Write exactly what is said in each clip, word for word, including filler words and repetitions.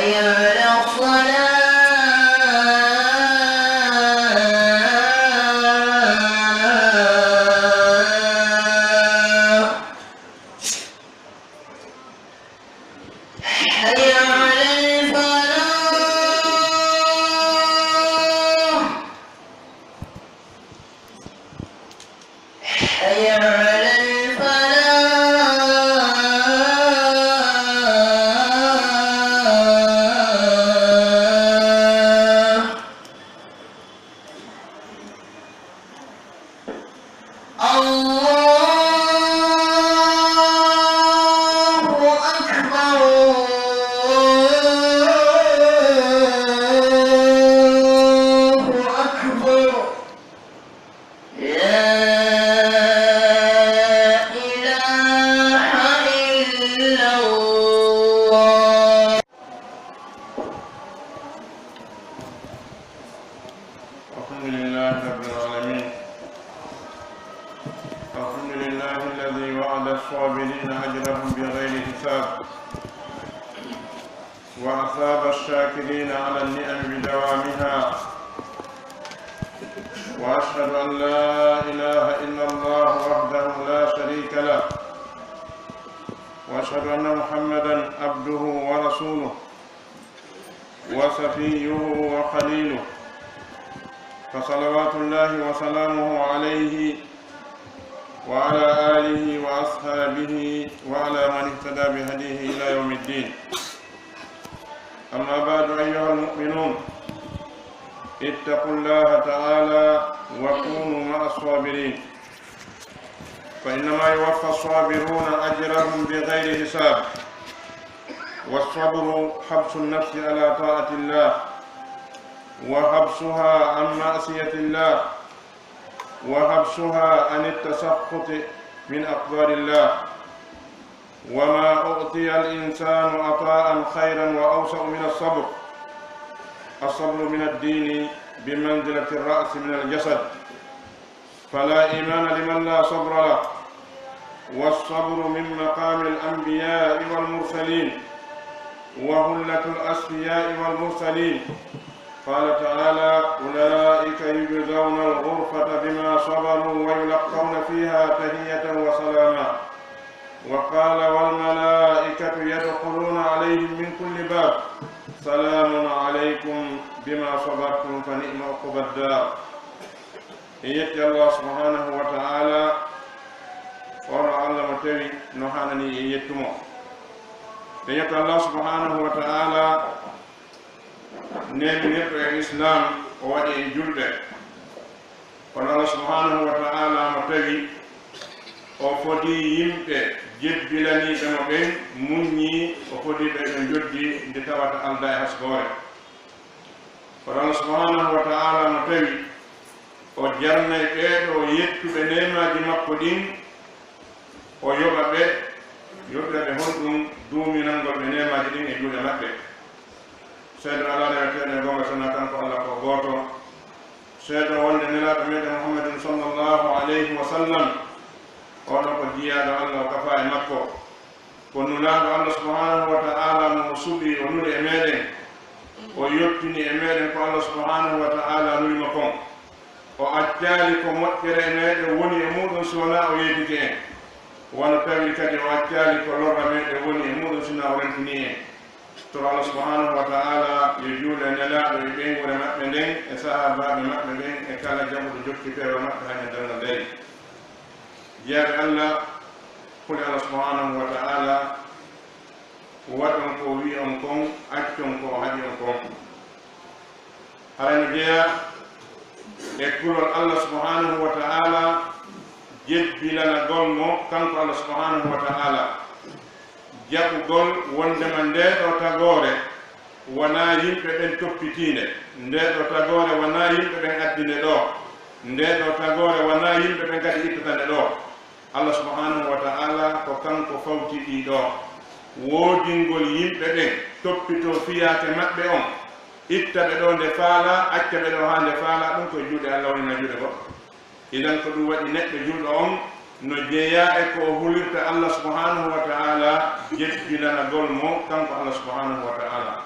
حي على الصلاة. حي على الفلاح. حي على الفلاح. الله أكبر، الله أكبر. لا إله إلا الله. الحمد لله رب العالمين. الحمد لله الذي وعد الصابرين أجرهم بغير حساب، وأثاب الشاكرين على النعم بدوامها، وأشهد أن لا إله إلا الله وحده لا شريك له، وأشهد أن محمدا عبده ورسوله وصفيه وخليله، فصلوات الله وسلامه عليه وعلى آله وأصحابه وعلى من اهتدى بهديه إلى يوم الدين. أما بعد، أيها المؤمنون، اتقوا الله تعالى وكونوا مع الصابرين، فإنما يوفى الصابرون أجرهم بغير حساب. والصبر حبس النفس على طاعة الله، وحبسها عن معصية الله، وحبسها عن التسخط من أقدار الله. وما أعطي الإنسان عطاء خيرا وأوسع من الصبر. الصبر من الدين بمنزلة الرأس من الجسد، فلا إيمان لمن لا صبر له، والصبر من مقام الأنبياء والمرسلين، وهلة الأصفياء والمرسلين. قال تعالى: أولئك يجزون الغرفة بما صبروا ويلقون فيها تحية وسلاما. وقال: والملائكة يدخلون عليهم من كل باب، سلام عليكم بما صبرتم فنعم عقبى الدار. En yetti Allah subhanahu wa ta'ala, oɗo Allah mo tawi no haanani en yettu mo. En yetti Allah subhanahu wa ta'ala, neeminirɗo en Islam, o waɗi en julɓe. Kono Allah subhanahu wa ta'ala mo tawi o fodi yimɓe jebbilaniiɓe mo ɓen, muññi, o fodi ɓe ɓe njoddi nde tawata aldaa e hasboore. Kono Allah subhanahu wa ta'ala mo tawi o jarnay ɓee ɗoo yettuɓe neemaaji makko ɗin, o yoɓa ɓe, yoɓira ɓe honɗum duuminangol ɓe neemaaji ɗin e juuɗe maɓɓe. Seedo alaa reweteeɗo e goonga so wonaa kanko Allah ko gooto. Seedo wonde Nelaaɗo meɗen Muhammadin sallallahu alayhi wa sallam, oɗo ko jiyaaɗo Allah, o kafaa e makko. Ko nulaaɗo Allah subhanahu wa ta'ala mo o suɓi, o nuli e meɗen. O yottini e meɗen ko Allah subhanahu wa ta'ala nuli mo kon. O accaali ko moƴƴere e meɗen woni e muɗum si wonaa o yeetike en. Wano tawiri kadi o accaali ko lorra meɗen woni e muɗum si wonaa o rentinii en. Toro Allah subhanahu wa ta'ala yo juulu e Nelaaɗo e ɓeynguure maɓɓe nden, e sahaabaaɓe maɓɓe ɓen, e kala jaɓuɗo jokki peewal maɓɓe haa ñande darngal darii. Jiyaaɓe Allah, kule Allah subhanahu wa ta'ala, waɗon ko o wi'i on kon, accon ko o haɗi on kon. Hara no jeyaa e kulol Allah subhanahu wa ta'ala, jebbilanagol mo kanko Allah subhanahu wa ta'ala. Jaɓugol wondema ndee ɗoo tagoore wonaa yimɓe ɓen toppitiinde, ndee ɗoo tagoore wonaa yimɓe ɓen addi nde ɗoo, ndee ɗoo tagoore wonaa yimɓe ɓen kadi ittata nde ɗoo. Allah subhanahu wa ta'ala ko kanko fawti ɗii ɗoo. Woodingol yimɓe ɓen toppitoo fiyaake maɓɓe on, itta ɓe ɗoo nde faalaa, acca ɓe ɗoo haa nde faalaa, ɗum ko e juuɗe Allah, wonaa juuɗe goɗɗo. Idan ko ɗum waɗi neɗɗo julɗo on no jeyaa e ko o hulirta Allah subhanahu wa ta'ala, jebbilanagol mo kanko Allah subhanahu wa ta'ala.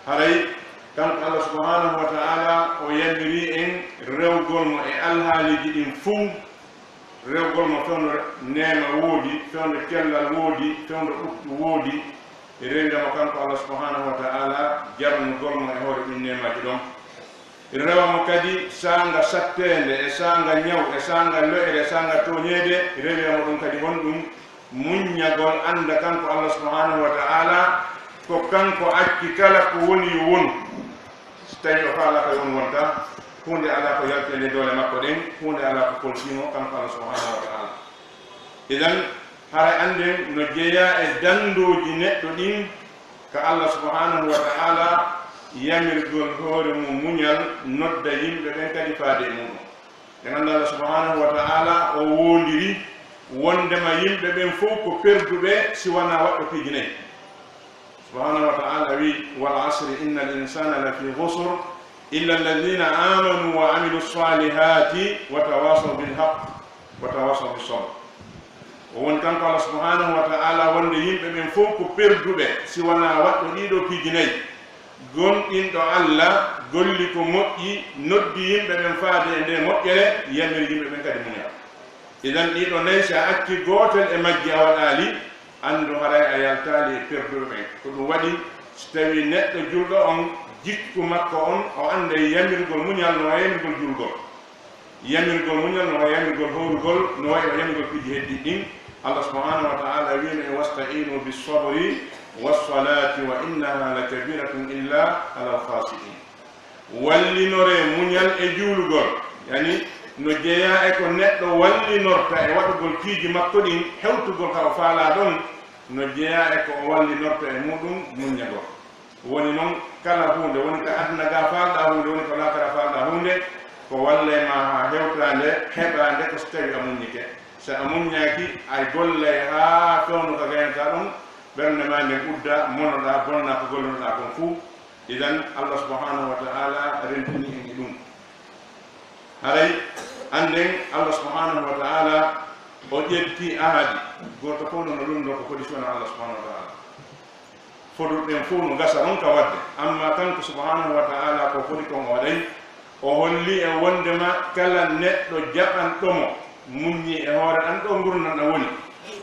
Haray kanko Allah subhanahu wa ta'ala o yamiri en rewgol mo e alhaaliiji ɗin fow, rewgol mo fewndo neema woodi, fewndo cellal woodi, fewndo ɓuttu woodi, rewira mo kanko Allah subhanahu wa ta'ala jarnugol mo e hoore ɗin neemaaji ɗon. Rewa mo kadi saanga satteende, e saanga ñaw, e saanga lo'ere, e saanga tooñeede, rewira mo ɗum kadi honɗum? Muññagol, annda kanko Allah subhanahu wa ta'ala, ko kanko acci kala ko woni yo wonu. Si tawii o faalaaka yo won wonta, huunde alaa ko yalti e ley doole makko ɗen, huunde alaa ko foltii mo kanko Allah subhanahu wa ta'ala. Idan, haray annden no jeyaa e danndooji neɗɗo ɗin ka Allah subhanahu wa ta'ala yamirgol hoore mum muñal, nodda yimɓe ɓen kadi faade e muɗum. En annda Allah subhanahu wa ta'ala o woondiri wondema yimɓe ɓen fow ko perduɓe si wanaa waɗɗo piiji nayi. Subhanahu wa ta'ala wi: "Wal asri innal insana lafi khusr, illa alladhina amanu wa amilu salihati wa tawasaw bil haqq wa tawasaw bis sabr." O woni kanko Allah subhanahu wa ta'ala wonde yimɓe ɓen fow ko perduɓe si wanaa waɗɗo ɗiɗo piiji nayi. Gomɗinɗo Allah, golli ko moƴƴi, noddi yimɓe ɓen faade e nde moƴƴere, yamiri yimɓe ɓen kadi muñal. Idan ɗiɗo nayi, si a acci gootel e majji a waɗaali, anndu haray a yaltaali e perduɓe ɓen. Ko ɗum waɗi, si tawii neɗɗo julɗo on, jikku makko on, o annday yamirgol muñal no o yamirgol julgol. Yamirgol muñal no wayi yamirgol hoorugol, no wayi o yamirgol piiji heddiiɗi ɗin. Allah subhanahu wa ta'ala wiino en: "Wasta'inu bis sabri was salati wa innaha lakabiratun illa alal khashi'in." Wallinoree muñal e juulugol, yani no jeyaa e ko neɗɗo wallinorta e waɗugol piiji makko ɗin, hewtugol ka o faalaa ɗon, no jeyaa e ko o wallinorta e muɗum muññagol. Woni non, kala huunde, woni ka aduna ga faalɗaa huunde, woni ko laakara faalɗaa huunde, ko wallay ma haa hewtaande, heɓaande ko si tawii a muññike. Si a muññaaki, a gollay haa fewndo ka gaynataa ɗon, ɓernde maa nden udda, monoɗaa, bonna ko gollonoɗaa kon fuu. Idan, Allah subhanahu wa ta'ala rentini en e ɗum. Haray annden Allah subhanahu wa ta'ala o ƴetti ahadi, gooto fof no no lunndoo ko foti si wonaa Allah subhanahu wa ta'ala. Foduɗen fof no gasa ɗon ka waɗde, amma kanko subhanahu wa ta'ala ko foti kon o waɗay. O holli en wondema kala neɗɗo jaɓanɗo mo muññi e hoore ɗan ɗo ngurndan ɗan woni,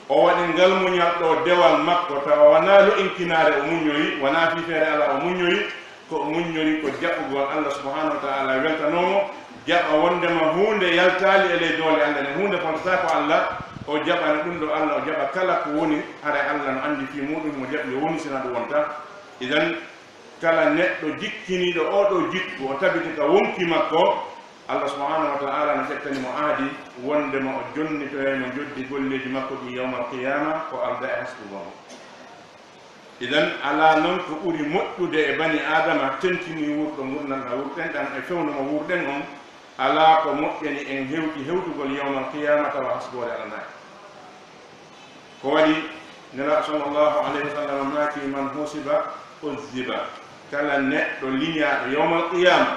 o waɗi ngal muñal ɗo dewal makko, tawa wanaa lo'inkinaare o muññoyi, wanaa fiifeere alaa o muññoyi, ko o muññori ko jaɓugol Allah subhanahu wa ta'ala weltanoo mo, jaɓa wondema huunde yaltaali e ley doole Allah nden, huunde fontataako Allah, o jaɓana ɗum ɗo Allah, o jaɓa kala ko woni, haray Allah no anndi fii muɗum, mo jaɓi yo wonu, sinaa ɗum wonta. Idan, kala neɗɗo jikkiniiɗo oo ɗoo jikku, o tabiti ka wonki makko, Allah subhanahu wa ta'ala no ƴettani mo ahadi wondema o jonnitoyay mo njoddi golleeji makko ɗi yawmal qiyaama, ko aldaa e hasbugol mo. Idan, alaa non ko ɓuri moƴƴude e bani Aadama, tentinii wuurɗo ngurndan ɗan wuurɗen ɗan e fewndo mo wuurɗen on, alaa ko moƴƴani en hewti hewtugol yawmal qiyaama tawa hasboore alanaaki. Ko waɗi Nelaaɗo sallallahu alayhi wa sallam maaki: "Man husiba uzziba." Kala neɗɗo liñaaɗo yawmal qiyaama,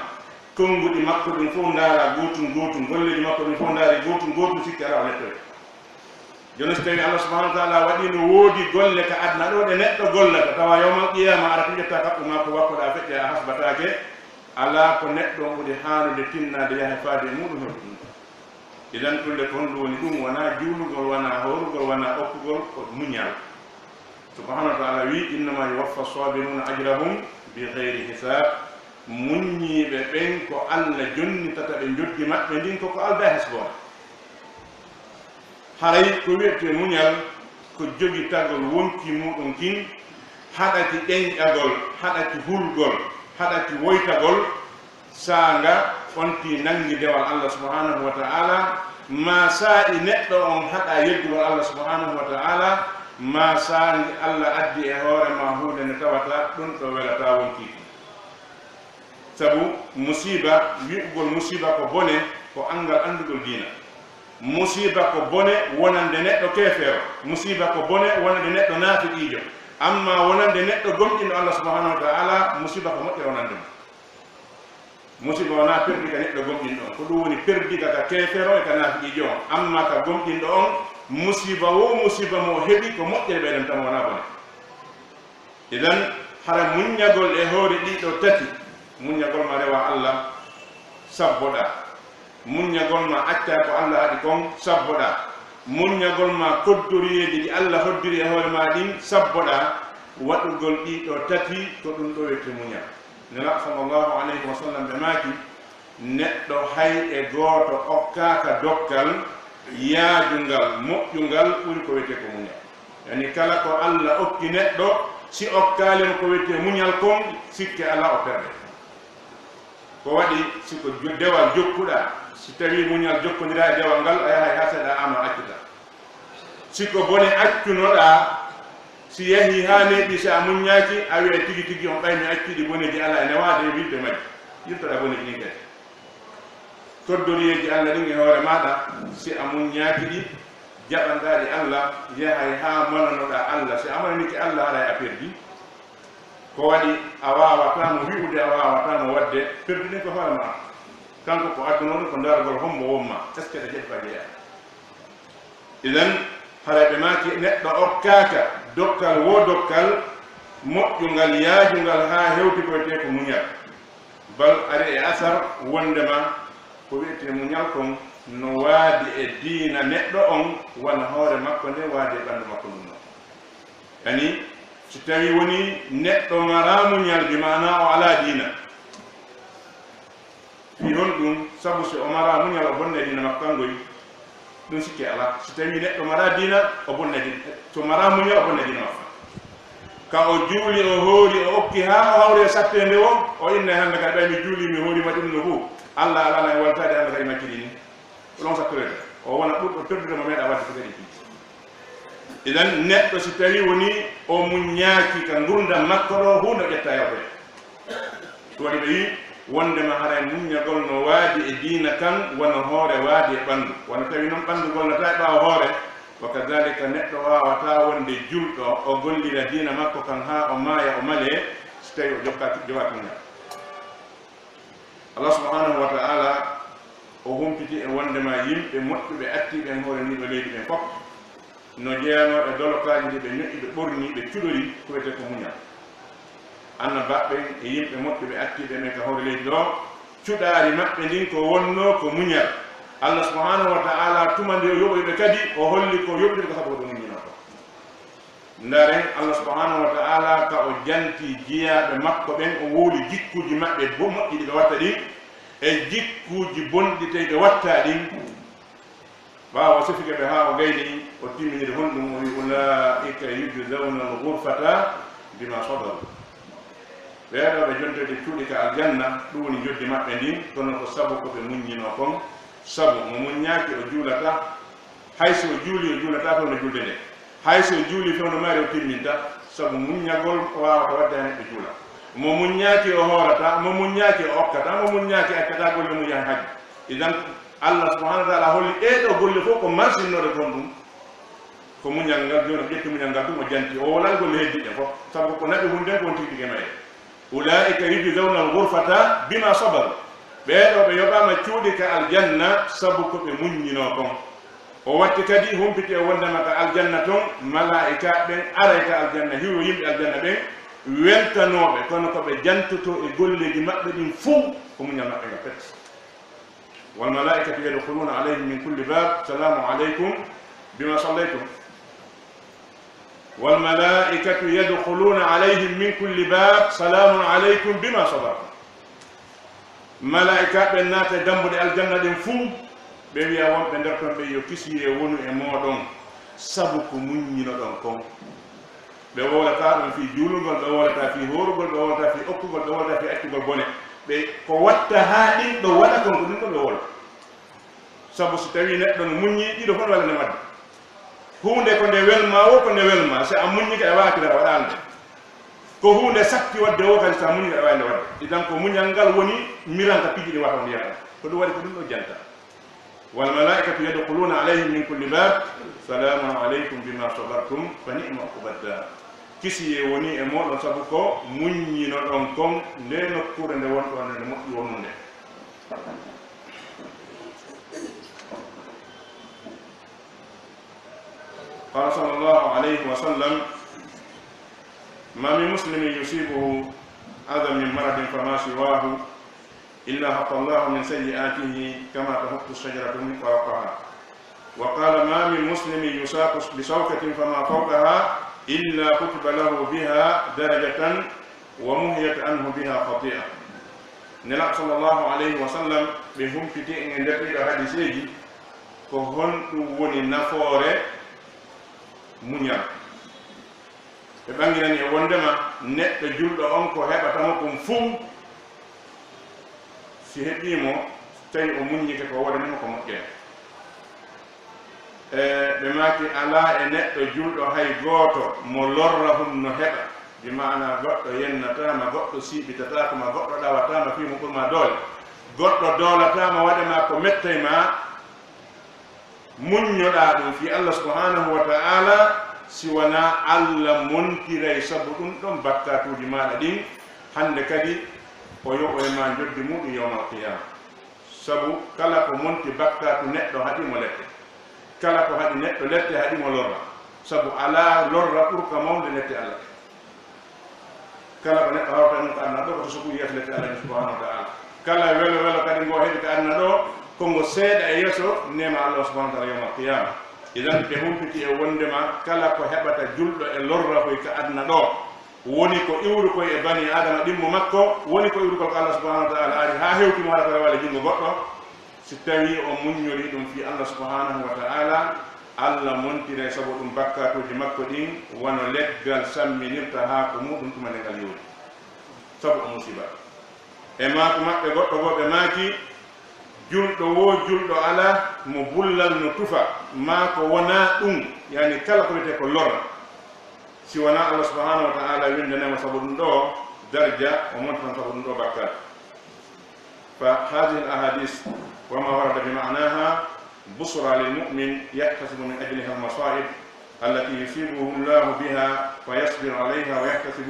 konnguɗi makko ɗin fof ndaara gootum gootum, golleeji makko ɗin fof ndaari gootum gootum, sikki alaa o lettoyto. Jooni, si tawii Allah subhanahu wa ta'ala waɗii no woodi golle ka aduna ɗoo ɗe neɗɗo gollata, tawa yawmal qiyaama ara tun ƴetta kaɓɓu maa ko wakkoɗaa feƴƴa a hasbataake, alaa ko neɗɗo on ɓuri haanude tinnaade yaha faade e muɗum hewti ɗum ɗoo. Idan ɗum ɗe ko honɗum woni ɗum? Wanaa juulugol, wanaa hoorugol, wanaa okkugol, ko muñal. Subhanahu wa ta'ala wi: "Innama yuwaffa sabiruna ajrahum bi ghayri hisab." Muññiiɓe ɓen ko Allah jonnitata ɓe njoddi maɓɓe ndin ko ko aldaa e hasboore. Haray ko wi'etee muñal ko jogitagol wonki muɗum kin, haɗaki ɗenƴagol, haɗaki hulgol, haɗaki woytagol, saanga on tii nanngi dewal Allah subhanahu wa ta'ala, maa saa'i neɗɗo on haɗa yeddugol Allah subhanahu wa ta'ala, maa saangi Allah addi e hoore maa huunde nde tawata ɗum ɗo welataa wonki kin. Sabu musiiba, wi'ugol musiiba ko bone, ko anngal anndugol diina. Musiiba ko bone wonande neɗɗo keefeero. Musiiba ko bone wonande neɗɗo naafiqiijo. Amma wonande neɗɗo gomɗinɗo Allah subhanahu wa ta'ala, musiiba ko moƴƴere wonande mo. Musiiba wonaa perdi ka neɗɗo gomɗinɗo on. Ko ɗum woni perdi ka, ka keefeero e ka naafiqiijo on. Amma ka gomɗinɗo on, musiiba wo musiiba mo o heɓi ko moƴƴere ɓeyden tan wonaa bone. Idan, Hara muññagol e hoore ɗii ɗoo tati, muññagol ma rewa Alla, sabboɗaa. Muññagol ma acca ko Alla haɗi kon, sabboɗaa. Muññagol ma koddoriyeeji ɗi Alla hoddiri e hoore ma ɗin, sabboɗaa. Waɗugol ɗii ɗoo tati, ko ɗum ɗoo wi'etee muñal. Nelaaɗo sallallahu alayhi wa sallam ɓe maaki, neɗɗo hay e gooto okkaaka dokkal yaajungal, moƴƴungal, ɓuri ko wi'etee ko muñal. Yani kala ko Alla okki neɗɗo, si okkaali mo ko wi'etee muñal kon, sikke alaa o perde. Ko waɗi si ko jo-, dewal jokkuɗaa, si tawii muñal jokkondiraa e dewal ngal, a yahay haa seeɗa ama accuta. Si ko bone accunoɗaa, si yahii haa neeɓi, si a muññaaki, a wi'ay tigi tigi on ɓay mi accii ɗi, boneeji alaa e newaade e wilde majji. Yiltoɗaa boneeji ɗin kadi. Koddoriyeeji Alla ɗin e hoore maaɗa, si a muññaaki ɗi, jaɓanɗaa ɗi Alla, yahay haa mananoɗaa Alla. Si a mananiike Alla, haray a perdi. Ko waɗi a waawataa mo wi'ude, a waawataa mo waɗde, perdi ɗin ko hoore maa. Kanko ko addunoo ɗum ko ndaarugol hombo won maa. Est-ce que ɗe jeɗɗi faa jeyaa? Idan, haray ɓe maaki neɗɗo okkaaka dokkal woo dokkal moƴƴungal, yaajungal haa hewti ko wi'etee ko muñal. Bal ari e asar wondema ko wi'etee muñal kon no waadi e diina neɗɗo on, wano hoore makko nden waadi e ɓanndu makko ndun non. Yani, si tawii wonii neɗɗo maraa muñal, bi maanaa o alaa diina, fii honɗun? Sabu si o maraa muñal, o bonnay diina makko kankoy. Ɗun sikke alaa. Si tawii neɗɗo maraa diina, o bonnay diina. Si o maraa muñal, o bonnay diina makko. Ka o juuli, o hoori, o okki haa o hawri e satteende woo, o innay hannde kadi ɓay mi juulii, mi hooriima ɗun no fow. Alla alaa e weltaade hannde kadi macciri nii. Ko ɗon sattoreede. O wona ɓurɗo perdude mo meeɗaa waɗde ko kadi piiji. Idan, neɗɗo si tawii wonii o muññaaki ka ngurndan makko ɗoo, huunde o ƴettaa yawtoyde. Ɗum waɗi ɓe wi'i wondema haray muññagol no waadi e diina kan, wano hoore waadi e ɓanndu. Wano tawi non ɓanndu gollataa e ɓaawo hoore, wa kadhalika neɗɗo waawataa wonde julɗo, o gollira diina makko kan haa o maaya, o malee, si tawii o jokkaaki, jogaaki muñal. Allah subhanahu wa ta'ala o humpiti e wondema yimɓe moƴƴuɓe attiiɓe en hoore ndii ɗoo leydi ɓen fof no jeyanoo e dolokaaji ɗi ɓe ñoƴƴi, ɓe ɓorni, ɓe cuɗori, ko wiyetee ko muñal. Annabaaɓe ɓen e yimɓe moƴƴuɓe attiiɓe ɓen ka hoore leydi ɗoo, cuɗaari maɓɓe ndin ko wonnoo ko muñal. Allah subhanahu wa ta'ala tuma nde o yoɓoyi ɓe kadi, o holli ko yoɓiri ɓe ko sabu ko ɓe muññinoo ko. Ndaren, Allah subhanahu wa ta'ala ka o janti jiyaaɓe makko ɓen, o wowli jikkuuji maɓɓe bo-, moƴƴi ɗi ɓe watta ɗin, e jikkuuji bonɗi tawi ɓe wattaa ɗin. Ɓaawo o sifike ɓe haa o gayni, o timminiri honɗum, o wi'i, "Ulaa'ika yujzawna al-ghurfata bima sabaru." Ɓee ɗoo ɓe jontoyte cuuɗi ka aljanna, ɗum woni njoddi maɓɓe ndin, kono ko sabu ko ɓe muññinoo kon. Sabu mo muññaaki, o juulataa. Hay si o juulii, o juulataa fewndo julde nden. Hay si o juulii fewndo mayre, o timmintaa. Sabu muññagol ko waawata waɗde haa neɗɗo juula. Mo muññaaki, o hoorataa. Mo muññaaki, o okkataa. Mo muññaaki, accataa golle mum, yaha hajju. Idan, Allah subhanahu wa ta'ala holli ɗee ɗoo golle fof ko marsinnooɗe kon ɗum. Ko muñal ngal, jooni o ƴetti muñal ngal ɗum, o janti. O wolani golle heddiiɗe fof. Sabu ko naɓi hunde nden ko won tigi tigi e mayre. "Ulaa'ika yujzawna al-ghurfata bima sabaru." Ɓee ɗoo ɓe yoɓaama cuuɗi ka aljanna sabu ko ɓe muññinoo kon. O watti kadi humpiti e wondema ka aljanna ton, malaa'ikaaɓe ɓen aray ka aljanna, hiwro yimɓe aljanna ɓen, weltanooɓe, kono ko ɓe jantotoo e golleeji maɓɓe ɗin fow, ko muñal maɓɓe ngal pet. "Wal malaa'ikatu yadkhuluuna alayhim min kulli baab, salaamun alaykum bima sallaytum." "Wal malaa'ikatu yadkhuluuna alayhim min kulli baab, salaamun alaykum bima sabartum." Malaa'ikaaɓe ɓen naata e dambuɗe aljanna ɗen fuu, ɓe wi'a wonɓe nder ton ɓen, "Yo kisiyee wonu e mooɗon, sabu ko muññinoɗon kon." Ɓe wowlataa ɗon fii juulugol, ɓe wowlataa fii hoorugol, ɓe wowlataa fii okkugol, ɓe wowlataa fii accugol bone. Ɓe ko watta haa ɗin ɗo waɗa kon, ko ɗum ɗon ɓe wowla. Sabu si tawii neɗɗo no muññi, ɗiɗo fof no walla nde waɗde. Huunde ko nde welmaa woo, ko nde welmaa. Si a muññike, a waawaa kadi a waɗaano nde. Ko huunde satti waɗde woo kadi, si a muññike, a waawaa nde waɗde. Idan ko muñal ngal woni miran ka piiji ɗi wata on yaha. Ko ɗum waɗi ko ɗum ɗo janta. "Wal malaa'ikatu yadkhuluuna alayhim min kulli baab, salaamun alaykum bima sabartum, fa ni'ma uqbad daar." Kisiyee woni e mooɗon sabu ko muññinoɗon kon, nde nokkuure nde wonɗon nde moƴƴi wonunde. Qaala sallallahu alayhi wa sallam, ما من مسلم يصيبه أذى من مرض فما سواه إلا حط الله من سيئاته كما تحط الشجرة ورقها. وقال: ما من مسلم يصاب بشوكة فما فوقها إلا كتب له بها درجة ومحيت عنه بها خطيئة. Nelaaɗo sallallahu alayhi wa sallam, ɓe humpiti en e nder ɗiɗo hadiseeji, ko honɗum woni nafoore muñal. Ɓe ɓanginani e wondema neɗɗo julɗo on ko heɓata mo kon fuu, si heɓii mo, tawi o muññike ko woodani mo ko moƴƴere. E, ɓe maaki, alaa e neɗɗo julɗo hay gooto mo lorra hum no heɓa, bi maana goɗɗo yennataama, goɗɗo siiɓitataako ma, goɗɗo ɗawataama fii mo ɓurma doole, goɗɗo doolataama waɗe ma ko mettay ma, muññoɗaa ɗum fii Allah subhanahu wa ta'ala, si wanaa Allah montiray sabu ɗum ɗon bakkaatuuji maaɗa ɗin, hannde kadi o yoɓoy ma njoddi muuɗum yawmal qiyaama. Sabu kala ko monti bakkaatu neɗɗo haɗi mo lette. Kala ko haɗi neɗɗo lette haɗi mo lorra. Sabu alaa lorra ɓurka mawnde lette Allah. Kala ko neɗɗo hawta ɗum ko aduna ɗo, ko to suɓu yeeso lette Allah subhanahu wa ta'ala. Kala welo welo kadi ngo heɓi ka aduna ɗo, ko ngo seeɗa e yeeso neema Allah subhanahu wa ta'ala yawmal qiyaama. Idan ɓe humpiti e wondema kala ko heɓata julɗo e lorra koy ka aduna ɗo, woni ko iwru koy e bani Adama ɗimmo makko, woni ko iwru ko Allah subhanahu wa ta'ala ari haa hewti mo haɗa ko rewale junngo goɗɗo, si tawii o muññorii ɗum fii Allah subhanahu wa ta'ala, Allah montiray sabu ɗum bakkaatuuji makko ɗin, wano leggal samminirta haako muuɗum tuma nde ngal yoori. Sabu o musiba. E maaku maɓɓe goɗɗo goo ɓe maaki, julɗo woo julɗo alaa mo bullal no tufa, maa ko wonaa ɗum, yani kala ko wiyetee ko lorra. Si wanaa Allah subhanahu wa ta'ala windanay mo sabu ɗum ɗoo darja, o montan sabu ɗum ɗoo bakkaatu. فهذه الأحاديث وما ورد بمعناها بشرى للمؤمن يحتسب من أجلها المصائب التي يصيبه الله بها فيصبر عليها ويحتسب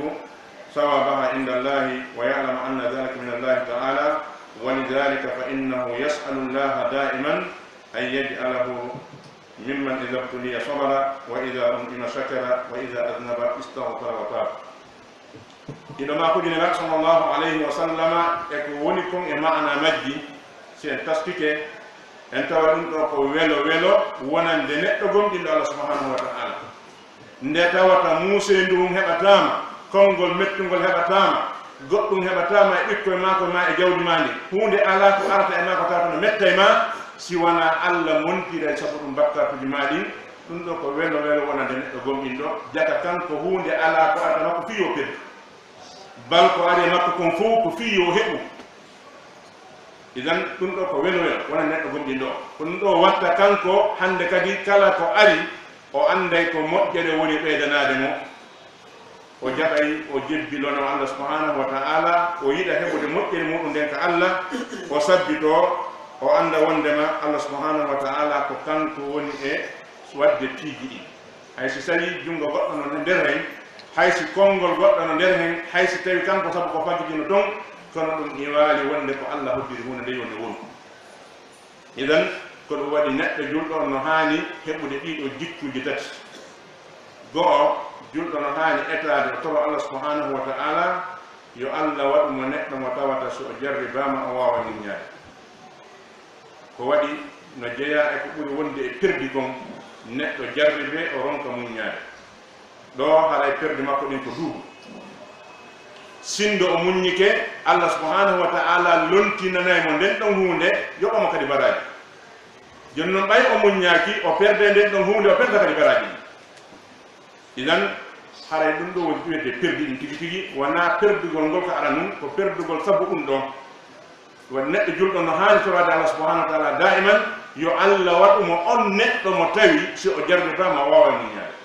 ثوابها عند الله ويعلم أن ذلك من الله تعالى، ولذلك فإنه يسأل الله دائما أن يجعله ممن إذا ابتلي صبر وإذا أنعم شكر وإذا أذنب استغفر وتاب. Ɗiɗo maakuuji Nelaaɗo sallallahu alayhi wa sallama e ko woni kon e maana majji, si en taskike, en tawa ɗum ɗoo ko welo welo wonande neɗɗo gomɗinɗo Allah subhanahu wa ta'ala. Nde tawata muuseendu mum heɓataama, konngol mettungol heɓataama, goɗɗum heɓataama e ɓikkoy maako maa e jawdi maa ndin, huunde alaa ko arata e maako tawata no mettay maa, si wanaa Allah montiray sabu ɗum bakkaatuuji maa ɗin, ɗum ɗoo ko welo welo wonande neɗɗo gomɗinɗo, jaka kanko huunde alaa ko arata makko fii yo perdu. Bal ko ari e makko kon fow ko fii yo heɓu. Idan ɗum ɗoo ko welo welo wona neɗɗo gomɗinɗo o. Ko ɗum ɗoo watta kanko hannde kadi kala ko ari o annday ko moƴƴere woni ɓeydanaade mo. O jaɓay, o jebbilano Allah subhanahu wa ta'ala, o yiɗa heɓude moƴƴere muɗum nden ka Allah, o sabbitoo, o annda wondema Allah subhanahu wa ta'ala ko kanko woni e waɗde piiji ɗin. Hay si tawii junngo goɗɗo no nder hen, hay si konngol goɗɗo no nder hen, hay si tawii kanko sabu ko fagitino ton, kono ɗum iwaali wonde ko Allah hoddiri huunde nde yo nde wonu. Idan, ko ɗum waɗi neɗɗo julɗo on no haani heɓude ɗii ɗoo jikkuuji tati. Go'o, julɗo no haani etaade o toro Allah subhanahu wa ta'ala yo Allah waɗu mo neɗɗo mo tawata so o jarribaama o waawa muññaade. Ko waɗi no jeyaa e ko ɓuri wonde e perdi kon, neɗɗo jarribee o ronka muññaade. Ɗoo haray perdi makko ɗin ko duuɓu. Sinndo o muññike, Allah subhanahu wa ta'ala lontinanay mo nden ɗon huunde, yoɓa mo kadi baraaji. Jooni non ɓay o muññaaki, o perde nden ɗon huunde, o perda kadi baraaji ɗin. Idan, haray ɗum ɗoo woni ɗum wiyetee perdi ɗin tigi tigi, wonaa perdugol ngol ko aranun, ko perdugol sabu ɗum ɗoo. Woni neɗɗo julɗo no haani toraade Allah subhanahu wa ta'ala daiman, yo Allah waɗu mo on neɗɗo mo tawi si o jarribaama o waaway muññaade.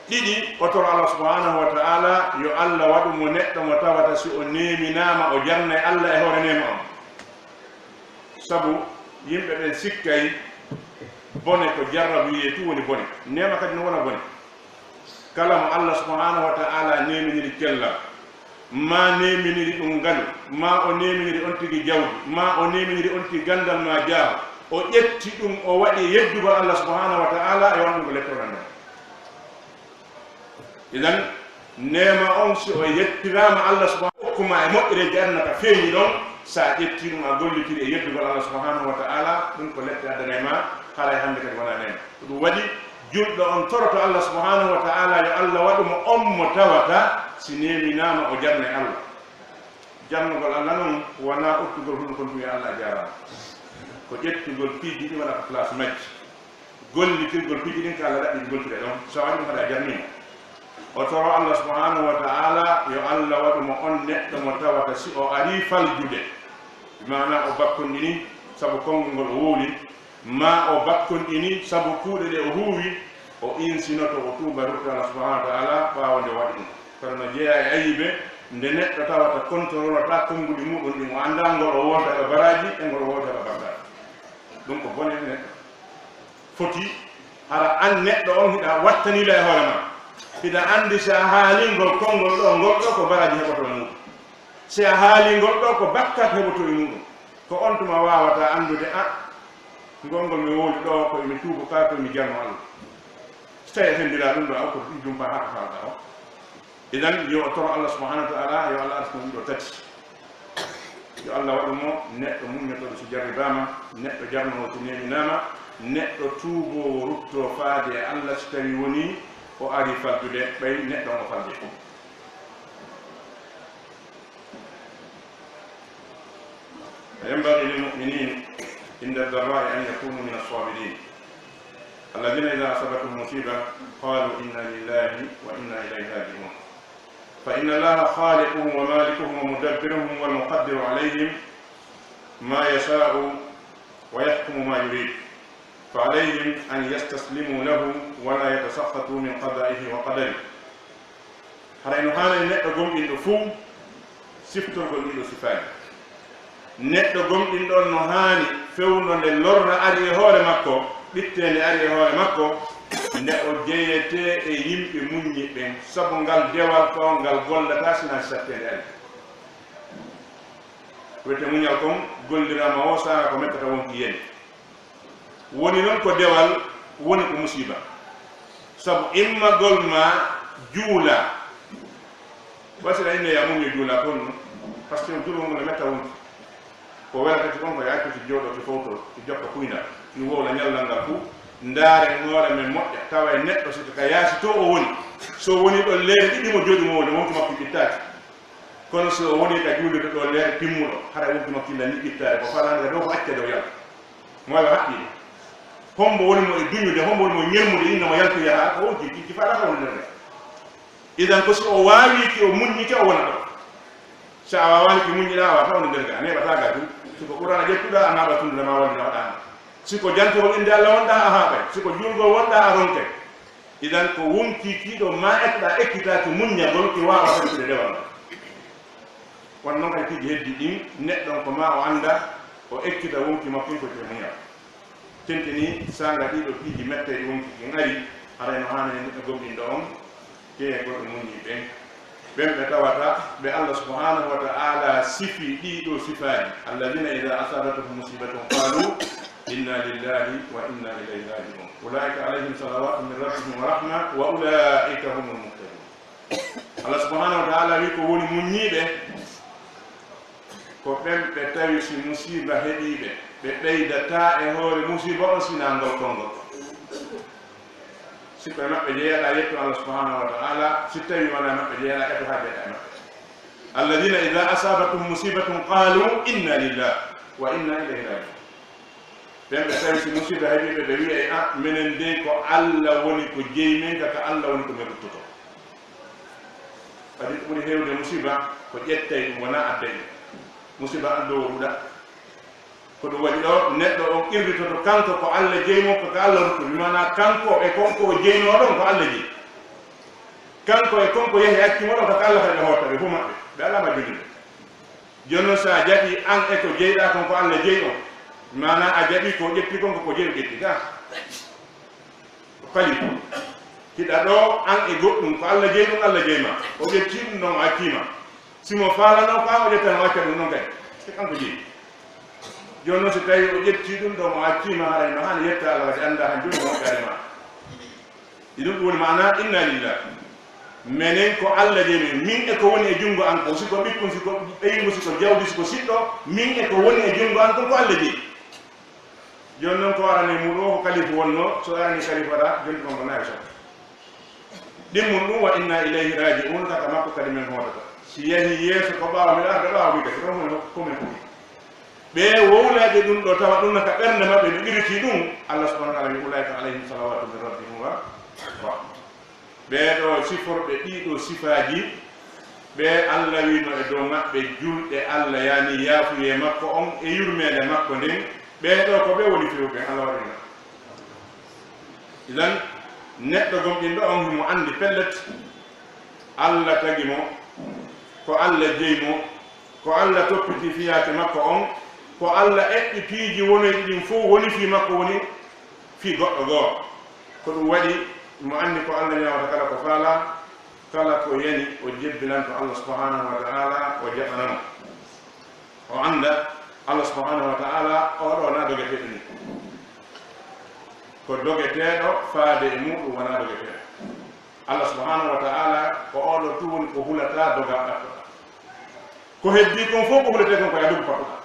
Ɗiɗi, o toro Allah subhanahu wa ta'ala yo Allah waɗu mo neɗɗo mo tawata si o neeminaama o jarnay Allah e hoore neema on. Sabu yimɓe ɓen sikkay bone ko jarrabu yiyee tun woni bone. Neema kadi no wona bone. Kala mo Allah subhanahu wa ta'ala neeminiri cellal, maa neeminiri ɗum ngalu, maa o neeminiri on tigi jawdi, maa o neeminiri on tigi ganndal maa jaaho, o ƴetti ɗum o waɗi yeddugol Allah subhanahu wa ta'ala e wonɗum ko lettoɗan ɗum. Idan, Neema on, si o yettiraama Allah subhanahu, hokkuma e moƴƴereeji aduna ka feeñi ɗon, sa ƴetti ɗum a gollitiri e yeddugol Allah subhanahu wa ta'ala, ɗum ko lette addana e ma, haray hannde kadi wona neema. Ko ɗum waɗi julɗo on toroto Allah subhanahu wa ta'ala yo Allah waɗu mo on mo tawata si neeminaama o jarnay Allah. Jarnugol Allah non wona uttugol hunuko tun yo Allah a jaaraama. Ko ƴettugol piiji ɗi waɗa ko place majji. Gollitirgol piiji ɗin ka Allah ɗaɓɓi ɗi goltire ɗon. So a waɗi ɗum haɗa jarnii mo. O toro Allah subhanahu wa ta'ala yo Allah waɗu mo on neɗɗo mo tawata si o arii faljude, bi maana o bakkonɗini sabu konngol ngol o wowli, ma o bakkonɗini sabu kuuɗe ɗe o huuwi, o insinoto o tuuba rutto Allah subhanahu wa ta'ala ɓaawo nde o waɗi ɗum. Kono no jeyaa e ayibe nde neɗɗo tawata kontorolata konnguɗi muɗum ɗin, o anndaa ngol o wowlata ka baraaji e ngol o wowlata ka bakkaat. Ɗum ko bone neɗɗo. Foti hara an neɗɗo on hiɗa wattani la e hoore ma. Hiɗa anndi si a haalii ngol konngol ɗo, ngol ɗo ko baraaji heɓoto e muɗum. Si a haalii ngol ɗo ko bakkaat heɓoto e muɗum. Ko on tuma waawata anndude, a, ngol ngol mi wowli ɗo ko mi tuubu ka ko mi jarno Allah. Si tawi a fendiraa ɗum ɗo, aw ko ɗum jumpa haɗa haalɗa o. Idan, yo o toro Allah subhanahu wa ta'ala, yo Allah arsuno ɗiɗo tati. Yo Allah waɗu mo neɗɗo muññotooɗo si jarribaama, neɗɗo jarnoowo si neeminaama, neɗɗo tuuboowo ruttoo faade e Allah si tawi woni o ari faljude, ɓay neɗɗo on o falje. وينبغي للمؤمنين عند الضراء أن يكونوا من الصابرين. الذين إذا أصابتهم مصيبة قالوا إنا لله وإنا إليه راجعون. فإن الله خالقهم ومالكهم ومدبرهم والمقدر عليهم ما يشاء ويحكم ما يريد. فعليهم أن يستسلموا له ولا يتسخطوا من قضائه وقدره. Haray no haanani neɗɗo gomɗinɗo fuu siftorgol ɗiɗo sifaaji. Neɗɗo gomɗinɗo on no haani fewndo nde lorra ari e hoore makko, ɓitteende ari e hoore makko, nde o jeyetee e yimɓe muññiɓe ɓen, sabu ngal dewal ko ngal gollataa sinaa si satteende ari. Wiyetee muñal kon golliraama o saanga ko mettata wonki yen. Woni non ko dewal, woni ko musiba. Sabu immagol ma juula. Wasila inne ya muñño juula kon no. Parce que juulgol ngol no metta wonki. Ko welata ki kon ko ya accu ki jooɗo ki fowto, ki jokka kuyna, ki wowla ñallal ngal fuu, ndaare hoore men moƴƴa, tawa e neɗɗo si ko ka yaasi to o woni. So woni ɗon leere ɗiɗi mo jooɗi mo woni, wonki makko ɓittaaki. Kono si o woni ka juulirde ɗo leere timmuɗo, hara wonki makko illa ni ɓittaade, ko falaande ka dow ko accade o yalta. Mo wawi haqqille. Hombo woni mo e duñude, hombo woni mo ñermude, inna mo yaltu yaha, ko wonki, ki, ki faala ka woni nder. Idan ko si o waawi ki, o muññi ki, o wona ɗo. Si a waawaani ki muññiɗa, a waawata woni nder ga, neeɓata ga tun. Si ko Qur'aana ƴettuɗa, a naaɓa tun ma walla a waɗaani. Si ko jantugol innde Allah wonɗa, a haaɓay. Si ko juulgol wonɗa, a ronkay. Idan ko wonki kiiɗo ma ekɗa ekkitaaki muññagol ki waawa tabitude dewal ngal. Won noon kay piiji heddi ɗin, neɗɗo on ko ma o annda, o ekkita wonki makko ko te muñal. Tentini saanga ɗiɗo piiji mettayɗi wonki kin ari, haray no haanani neɗɗo gomɗinɗo on, te e goɗɗo muññi ɓen. Ɓen ɓe tawata ɓe Allah subhanahu wa ta'ala sifi ɗiɗo sifaaji. Alladhina idha asabatuhum musibatun qalu inna lillahi wa inna ilayhi raji'un. Ulaika alayhim salawatun min rabbihim wa rahma wa ulaika humul muhtadun. Allah subhanahu wa ta'ala wi ko woni muññiiɓe, ko ɓen ɓe tawi si musiiba heɓiiɓe, ɓe ɓeydataa e hoore musiiba on sinaa ngol konngol. Si ko e maɓɓe jeyaɗaa, yettu Allah subhanahu wa ta'ala, si tawi wonaa e maɓɓe jeyaɗaa, eto haa jeyaɗaa e maɓɓe. Alladhina idha asabatuhum musibatun qalu inna lillahi wa inna ilayhi raji'un. Ɓen ɓe tawi si musiiba heɓii ɓe, ɓe wi'ay, a, menen dey ko Allah woni ko jeyi men, ka, ka Allah woni ko men ruttoto. Kadi ko ɓuri heewde musiiba ko ƴettay ɗum, wonaa adday ɗum. Musiiba an dow o ɗuɗa. Ko ɗum waɗi ɗo, neɗɗo on qirritoto kanko ko Allah jeyi mo, ko ka Allah rutto. Bi maanaa kanko e konko o jeynoo ɗon ko Allah jeyi. Kanko e konko yehi acci mo ɗon ko ka Allah kadi ɓe hoota ɓe fof maɓɓe. Ɓe alaa ma jogii. Jooni noon, so a jaɓii an e ko jeyɗaa kon ko Allah jeyi on, maanaa a jaɓii ko o ƴetti kon ko ko jeyi o ƴetti ka. Ko kali. Hiɗa ɗo, an e goɗɗum, ko Allah jeyi ɗum, Allah jeyi ma. O ƴetti ɗum ɗon, o accii ma. Si mo faalanoo ko an o ƴetta, o acca ɗum ɗon kadi. Ko kanko jeyi. Jooni noon, so tawii o ƴetti ɗum ɗon, o accii ma, haray no haani yetta Allah, waɗi anndaa han jooni moƴƴaare ma. Iɗum ɗum woni maanaa inna lillahi. Menen ko Alla jeyi men, min e ko woni e junngo an kon, si ko ɓikkun, si ko ɓeyngu, si ko jawdi, si ko siɗɗo, min e ko woni e junngo an kon ko Alla jeyi. Jooni non ko arani e muɗum o ko kalifu wonnoo, so arani kalifa ɗa, jonti kon ko nayi sokka. Ɗimmun ɗum, wa inna ilayhi raji'un, ka ka makko kadi men hootata. Si yahi yeeso ko ɓaawo, miɗo arda ɓaawo, mi kadi, ɗon woni ko men fof. Ɓe wowlaaɓe ɗum ɗo, tawa ɗum no ka ɓernde maɓɓe, ɓe ɓiriti ɗum, Allah subhanahu wa ta'ala wi, ulaika alayhim salawatu min rabbihim wa rahma. Ɓee ɗo siforɓe ɗii ɗo sifaaji, ɓe Allah wino e dow maɓɓe julɓe Allah, yani yaafuyee makko on e yurmeende makko nden, ɓee ɗo ko ɓe woni fewɓe, Allah waɗina. Idan, neɗɗo gomɗinɗo on himo anndi pellet, Allah tagi mo, ko Allah jeyi mo, ko Allah toppiti fiyaake makko on, ko Allah eɓɓi piiji wonoyɗi ɗin fow woni fii makko, woni fii goɗɗo goo. Ko ɗum waɗi mo anndi ko Allah ñaawata kala ko faalaa, kala ko yani o jebbilanto Allah subhanahu wa ta'ala, o jaɓana mo. O annda Allah subhanahu wa ta'ala, oo ɗoo na dogeteeɗo ni. Ko dogeteeɗo faade e muɗum wonaa dogeteeɗo. Allah subhanahu wa ta'ala ko oo ɗoo tun woni ko hulataa dogaa ɓattoɗaa. Ko heddii kon fow ko huletee kon ko yaa dogu pattuɗaa.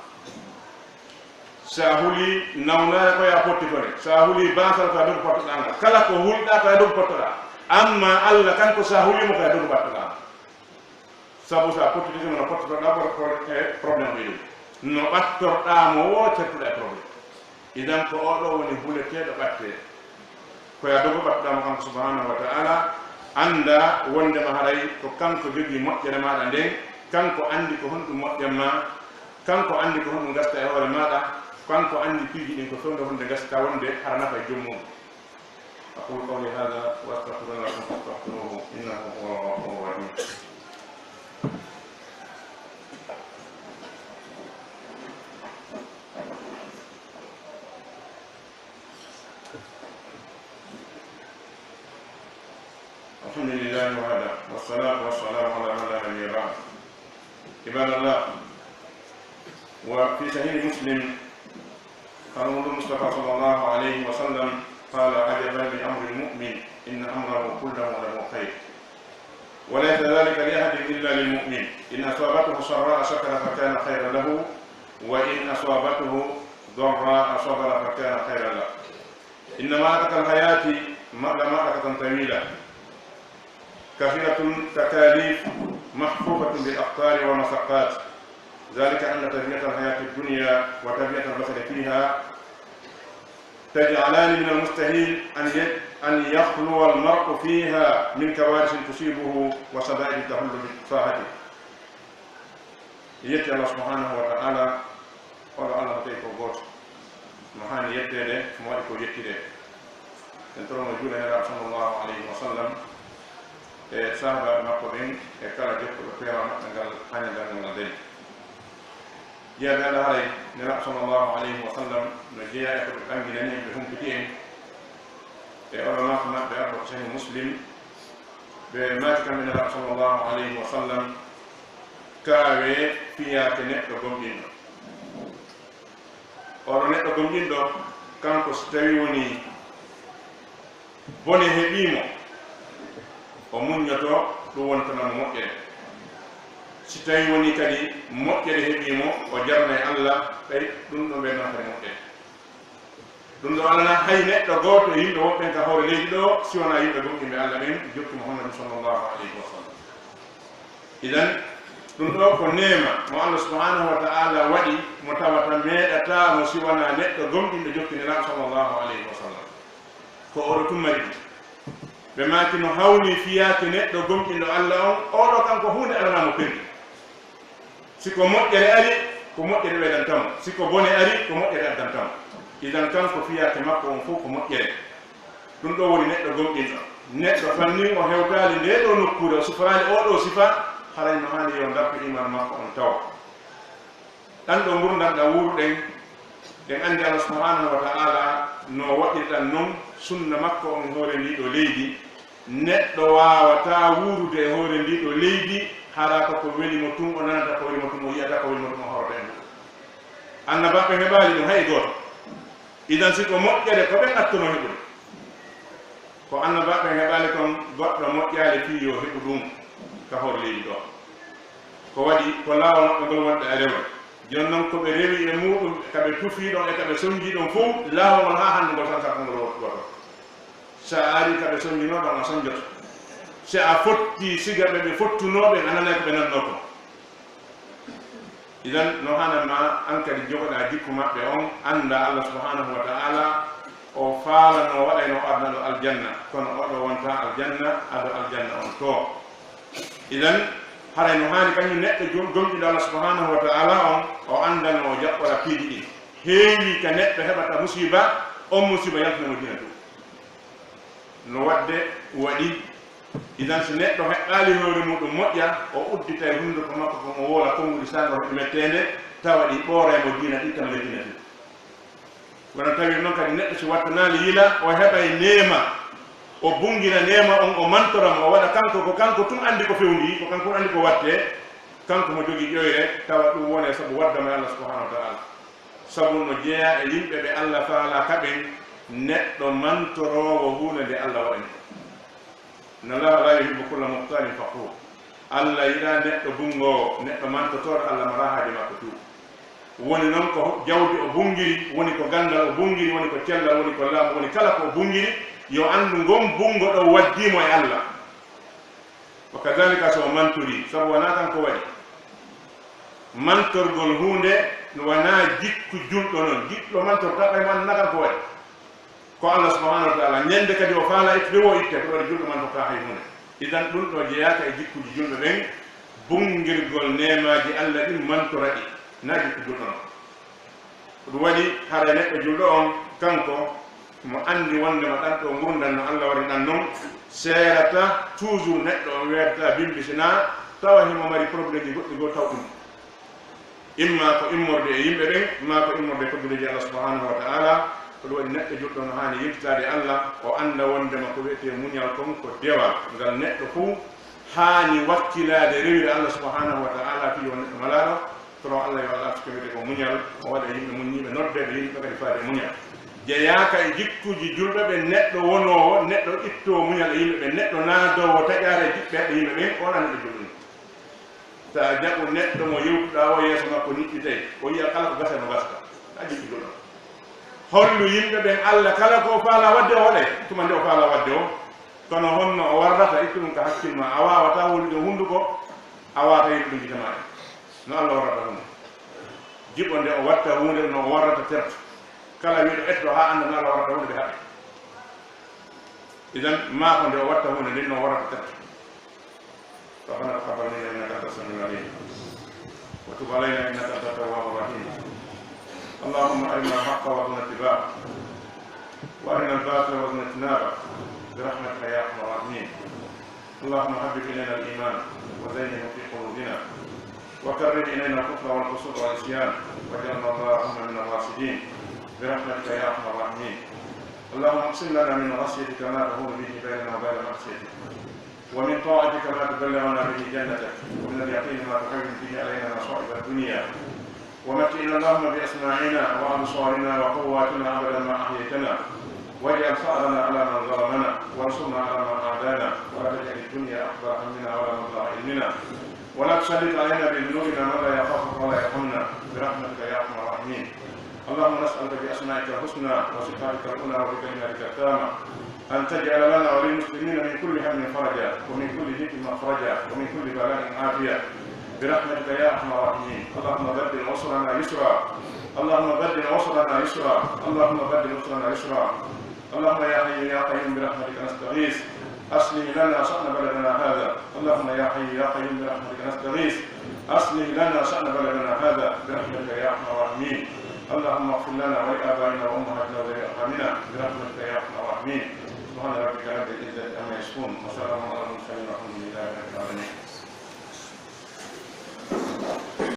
Sa hulii nawnaare ko yaa pottitore. Sa hulii baasal ko yaa dogu pattuɗaa ngal. Kala ko hulɗaa ko yaa dogu pattuɗaa. Amma Allah kanko sa hulii mo ko yaa dogu ɓattuɗaa ngal. Sabu sa pottitike mo no pottotoɗaa pro-, pro-, e problème ɓe ɗum. No ɓattorɗaa mo woo certuɗaa e problème. Idan ko oo ɗoo woni huleteeɗo ɓattee. Ko yaa dogu ɓattuɗaa mo kanko subhanahu wa ta'ala, annda wondema haray ko kanko jogii moƴƴere maaɗa nden, kanko anndi ko honɗum moƴƴan maa, kanko anndi ko honɗum gasta e hoore maaɗa, kanko anndi piiji ɗin ko fewndo honde gasta wonde hara nafa e joom mum. أقول قولي هذا وأستغفر الله لكم فاستغفروه إنه هو الغفور الرحيم. الحمد لله وحده، والصلاة والسلام على من لا نبي بعده. عباد الله، وفي صحيح مسلم قال النبي المصطفى صلى الله عليه وسلم، قال: عجبا لأمر المؤمن، إن أمره كله له خير، وليس ذلك لأحد إلا للمؤمن، إن أصابته سراء شكر فكان خيرا له، وإن أصابته ضراء صبر فكان خيرا له. إن معركة الحياة م-، لمعركة طويلة، كثيرة التكاليف، محفوفة بالأخطار والمشقات، ذلك أن طبيعة الحياة الدنيا وطبيعة البشر فيها تجعلان من المستحيل أن ي-، أن يخلو المرء فيها من كوارث تصيبه وشدائد تحل بساحته. Yetti Allah subhanahu wa ta'ala, oɗo Allah mo tawi ko gooto, mo haani yetteede, mo waɗi ko yettiree. En torono juula Nelaaɗo sallallahu alayhi wa sallam e sahaabaaɓe makko ɓen e kala jokkuɗo peewal maɓɓe ngal haa ñande darngal ngal dañi. Jiyaaɓe Allah, haray Nelaaɗo sallallahu alayhi wa sallam no jeyaa e ko ɓe ɓanginani en, ɓe humpiti en. E oɗo maako maɓɓe arɗo ko Sahih Muslim, ɓe maaki kamɓe Nelaaɗo sallallahu alayhi wa sallam, kaawee fiyaake neɗɗo gomɗinɗo. Oɗo neɗɗo gomɗinɗo, kanko so tawii wonii bone heɓii mo, o muññoto, ɗum wontanan mo moƴƴere. Si tawii wonii kadi moƴƴere heɓii mo, o jarnay Allah, ɓay ɗum ɗon ɓe noon kadi moƴƴere. Ɗum ɗo alana hay neɗɗo gooto e yimɓe wonɓe ka hoore leydi ɗo, si wonaa yimɓe gomɗinɓe Allah ɓen, jokki Muhammadu sallallahu alayhi wa sallam. Idan, ɗum ɗo ko neema mo Allah subhanahu wa ta'ala waɗi, mo tawata meeɗataa mo si wonaa neɗɗo gomɗinɗo jokki Nelaaɗo sallallahu alayhi wa sallam. Ko oɗo tun mari ɗum. Ɓe maaki no hawni fiyaake neɗɗo gomɗinɗo Allah on, oɗo kanko huunde alanaa mo perdi. Si ko moƴƴere ari, ko moƴƴere ɓeydanta mo. Si ko bone ari, ko moƴƴere addanta mo. Idan kanko fiyaake makko on fof ko moƴƴere. Ɗum ɗo woni neɗɗo gomɗinɗo. Neɗɗo fannin o hewtaali ndee ɗoo nokkuure, o siforaali oo ɗoo sifa, haray no haani yo dartu iman makko on tawa. Ɗan ɗo ngurndan ɗan wuuruɗen, en anndi Allah subhanahu wa ta'ala no waɗirɗan non sunna makko on e hoore ndii ɗoo leydi. Neɗɗo waawataa wuurude e hoore ndii ɗoo leydi, hara ko ko weli mo tun o nanata, ko weli mo tun o yi'ata, ko weli mo tun o hawrata e muɗum. Annabaaɓe heɓaali ɗum hay gooto. Idan si ko moƴƴere, ko ɓen attono heɓude. Ko annabaaɓe heɓaali kon goɗɗo moƴƴaali fii yo heɓu ɗum ka hoore leydi ɗoo. Ko waɗi ko laawol maɓɓe ngol wonde a rewa. Jooni non ko ɓe rewi e muuɗum, ka ɓe tufii ɗon e ka ɓe sonjii ɗon fow, laawol ngol haa hannde ngol tan ka konngol gooto. Si a arii ka ɓe sonjinoo ɗon a sonjoto. Si a fottii siga ɓe ɓe fottunoo ɓen a nanay ko ɓe nannoo kon. Idan no haananma an kadi jogoɗaa jikku maɓɓe on, anndaa Allah subhanahu wa ta'ala o faalano waɗayno o adana ɗo aljanna, kono oɗo wonta aljanna, ado aljanna on too. Idan haray no haani kañum neɗɗo gom-, gomɗiɗo Allah subhanahu wa ta'ala on, o anndano o jaɓɓora piiji ɗin. Heewi ka neɗɗo heɓata musiba, on musiba yaltina mo diina too. No waɗde waɗi, idan si neɗɗo heɓɓaali hoore muuɗum moƴƴa, o udditay hunnduko makko kon, o woola konguɗi saanga hoɗi metteende, tawa ɗi ɓooray mo diina ɗin, tama le diina too. Kono tawi non kadi neɗɗo si wattanaali yila, o heɓay neema, o bunngina neema on, o mantora mo, o waɗa kanko, ko kanko tun anndi ko fewndii, ko kanko tun anndi ko wattee, kanko mo jogii ƴoyre, tawa ɗum wonay sabu wadda mo e Allah subhanahu wa ta'ala. Sabu no jeyaa e yimɓe ɓe Allah faalaa ka ɓen, neɗɗo mantoroowo huunde nde Allah waɗani. Inna Allaha la yuhibbu kulla mukhtalin fakhur. Allah yiɗaa neɗɗo bunngoowo, neɗɗo mantotooɗo Allah maraa haaje makko too. Woni non ko jawdi o bunngiri, woni ko ganndal o bunngiri, woni ko cellal, woni ko laamu, woni kala ko o bunngiri, yo anndu ngon bunngo ɗon waddii mo e Allah. Wa kadhalika so o mantorii, sabu wanaa kanko waɗi. Mantorgol huunde no wanaa jikku julɗo non. Julɗo mantortaa ɓay mo anndaa kanko waɗi. Ko Allah subhanahu wa ta'ala. Ñande kadi o faalaa ittude wo o itte, ko ɗum waɗi julɗo mantortaa hay huunde. Idan ɗum ɗoo jeyaaka e jikkuuji julɓe ɓen, bunngirgol neemaaji Allah ɗin mantora ɗi, na jikku julɗo non. Ko ɗum waɗi haray neɗɗo julɗo on, kanko mo anndi wonndema ɗan ɗoo ngurndan no Allah waɗi ɗan non, seerata toujours neɗɗo on weerta bimbi, sinaa tawa himo mari problèmeji goɗɗi goo taw ɗum. Imma ko immorde e yimɓe ɓen, maa ko immorde e koddireeji Allah subhanahu wa ta'ala. Ko ɗum waɗi neɗɗo julɗo no haani yiltitaade Allah, o annda wonndema ko wi'etee muñal kon ko dewal, ngal neɗɗo fow haani wakkilaade rewira Allah subhanahu wa ta'ala fii yo neɗɗo malaaɗo, kono Allah yo Allah arsuke wi'etee ko muñal, o waɗa yimɓe muññiiɓe, noddeeɓe yimɓe kadi faade e muñal. Jeyaaka e jikkuuji julɓe ɓe neɗɗo wonoowo, neɗɗo ittoowo muñal e yimɓe ɓen, neɗɗo naadoowo taƴaare e jiɓɓe yimɓe ɓen, on a neɗɗo julɗo. Taa jaɓu neɗɗo mo yewtuɗaa o yeeso makko niɓɓitay, o yi'a kala ko gasa no gasta. A jiɓɓi ɗum. Hollu yimɓe ɓen Allah kala ko o faalaa waɗde o waɗay, tuma nde o faalaa waɗde o. Kono honno o warrata, ittu ɗum ka hakkil maa. A waawataa wowlude hunnduko, a waawataa yewtude gite maa ɗen. No Allah warrata huunde. Jiɓo nde o watta huunde, no o warrata tertu. Kala wi'uɗo etto haa annda no Allah warrata huunde, ɓe haɓɓe. Idan, maa ko nde o watta huunde nden, no o warrata tertu. ربنا تقبل منا إنك أنت السميع العليم وتب علينا إنك أنت التواب الرحيم. اللهم أرنا الحق وارزقنا اتباعه وأرنا الباطل وارزقنا اجتنابه برحمتك يا أرحم الراحمين. اللهم حبب إلينا الإيمان وزينه في قلوبنا وكره إلينا الكفر والفسوق والعصيان واجعلنا اللهم من الراشدين برحمتك يا أرحم الراحمين. اللهم اقسم لنا من خشيتك ما تحول به بيننا وبين معصيتك ومن طاعتك ما تبلغنا به جنتك، ومن اليقين ما تهون به علينا مصائب الدنيا، ومتعنا اللهم بأسماعنا وأبصارنا وقواتنا أبدا ما أحييتنا، واجعل ثأرنا على من ظلمنا، وانصرنا على من عادانا، ولا تجعل الدنيا أكبر همنا ولا مبلغ علمنا، ولا تسلط علينا بذنوبنا من لا يخافك ولا يرحمنا، برحمتك يا أرحم الراحمين. اللهم نسألك بأسمائك الحسنى وصفاتك العلى وبكلماتك التامة أن تجعل لنا وللمسلمين من كل هم فرجا، ومن كل ضيق مخرجا، ومن كل بلاء عافية، برحمتك يا أرحم الراحمين. اللهم بدل عسرنا يسرا، اللهم بدل عسرنا يسرا، اللهم بدل عسرنا يسرا. اللهم يا حي يا قيوم برحمتك نستغيث، أصلح لنا شأن بلدنا هذا. اللهم يا حي يا قيوم برحمتك نستغيث، أصلح لنا شأن بلدنا هذا برحمتك يا أرحم الراحمين. اللهم اغفر لنا ولآبائنا وأمهاتنا وذوي أرحامنا برحمتك يا أرحم الراحمين. سبحان ربك رب العزة عما يصفون، وسلام على المرسلين، والحمد لله رب العالمين.